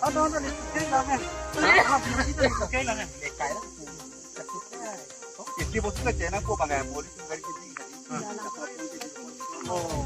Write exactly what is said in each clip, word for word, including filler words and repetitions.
Ano, ano, ni kailangan. Ah, hindi ko kailangan. Hindi kaya. Hindi po sila dyan ang po, mga police, ang galing hindi. Oo.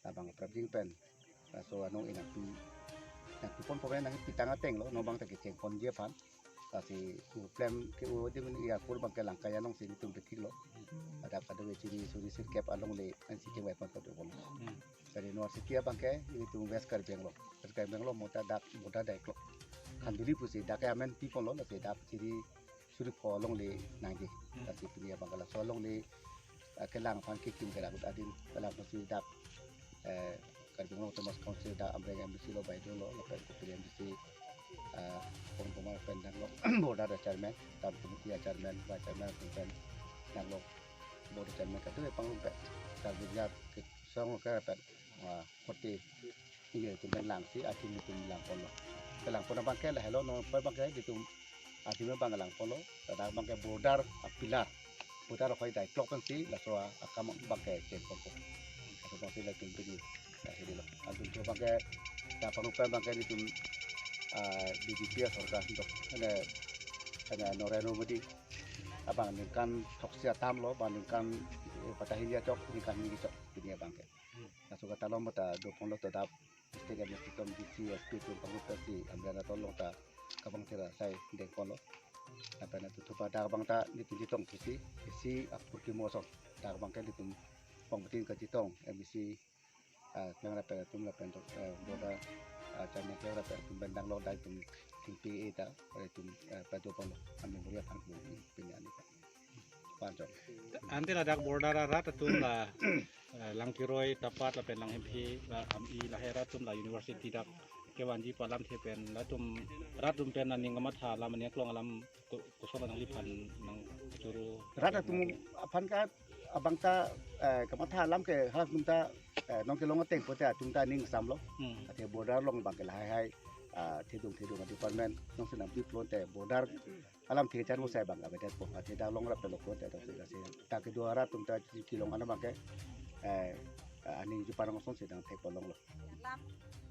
Labang prapjin pen. Laso anong inakpi, inakpi pon pokoknya nangpi tang ateng lo, non abang ta kecheng ponji aphan. Lasi u klem ke u adim ini akur abang ke Langkai anong si nelitum pethik lo. Ada kado chiri suri sirkep along le ansi kevai pon kado pon. Hmm. Dari university abang ke nelitum West Karbi Anglong. West Karbi Anglong mota dak mota dai klok. Khanduri pusi dak ke amen pi pon lo, lasi dak chiri suri pho along le nangji. Hmm. Lasi pini abang ke laso along le, eh, kelang aphan kekim kelang adim kelang pusi dak, eh, Karbi Anglong Autonomous Council dak Amreng M D C lo, Baido lo, lapen Kopili M D C, eh, Pon Kumar pen dak lo, border a chairman, town committee a chairman, vice chairman pen dak lo, border chairman katu pangrum pen, Karbi Anglong ke song ke pen, ah, forty. Iya, itum pen lang si, adim itum lang pon lo. Kelang pon abang ke lahelo, non abang ke itum adim abang lang pon lo. Ladak abang ke border a pillar. Border ahoi dai klok pen si, laso akam abang ke cheng pon po. Laso abang si latum pini. Ya, hidi lo. Atum tu abang ke, ta panu pen abang ke itum, ah, B J P a sorkar do. Ane, ane Narendra Modi. Abang ningkan throksi atam lo, abang ningkan, eh, patahini achok, ningkan hini chok, pini abang ke. Laso kata lo mata do pon lo to dap. State administration D C, S P atum pangrup si Amreng aton along ta kabang tera sai deng pon lo. Lapen atu thupa dak abang ta nelitum chetong pusi, isi apor kimo ason. Dak abang ke nelitum pangputin kachetong, M D C, ah, klem rapen atum lapen, eh, border, ah, chairman klem rapen atum pen dak lo dak itum thengpi e ta, itum, eh, pado pon lo, amen buri aphan pini ani. Panchong. Ante ladak border arat atum la, eh, Langkiroi, Tapat lapen Langhemphi, la Ami lahai arat atum la university dak kevanji pu alamthe pen latum rat atum pen aning kamatha alam ani aklong alam ko-, koson nangliphan nangchoro. Rat atum aphan ke abang ta, eh, kamatha alam ke rat atum ta, eh, nong kelong ateng pote atum ta ning sam lo. Hmm. Athe border along abang ke lahai hai, ah, thedung thedung department nongsi nangpi pulote border alamthe kacharmo sai abang ke avedet po. Athe dak longrap lo ko ta si lasi ta kedo arat atum ta kelong an abang ke, eh, aning jupan asonsi nangthek po longlo. Alam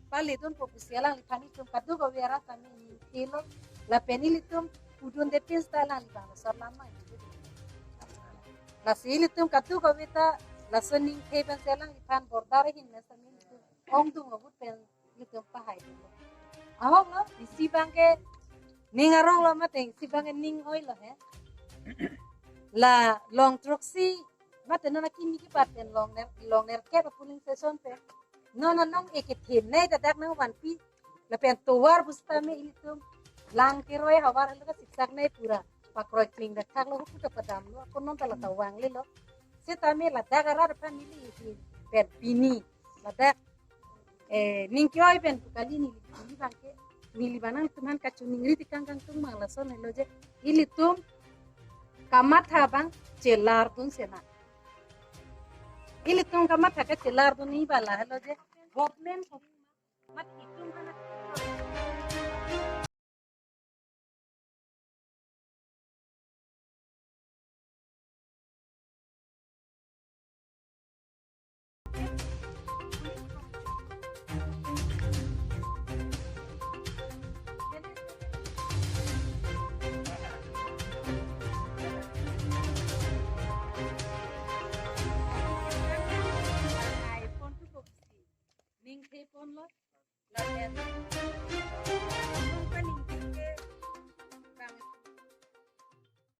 pali dunpo pusi alangliphan itum kadokave arat kami tilo lapen ilitum pudunde pin seta alangliphan asor lam mai. Lasi ilitum kadokave ta Laso ningthe pen selang iphan border ahin me sami ilitum ongdung ahut pen ilitum pahai dun lo. Ahok lo, isi abang ke ning arong lo mate isi abang ke ning oi lo he. La long throksi mate non akimi kibat pen long ner, long nerkep a polling station pen. Non anong ekethin ne dadak nangvanpi. Lapen tovar pusitame ilitum lang keroi havar lo kasiksak ne pura. Pakroi kling dak thak lo hupu ta padam lo. Ako non ta la ta vangle lo. Sitame ladak arat aphan neli hi pen pini. Ladak, eh, ning ke-oi pen pu kali neli, neli abang ke. Neli abang nangtum aphan kachiningri ti kangkang tung mang lason helo je. Ilitum kamatha abang chelar dun sena. Ilitum kamatha kachelar dun ni bala helo je. Government Ningthe pon lo. Lapen nung paning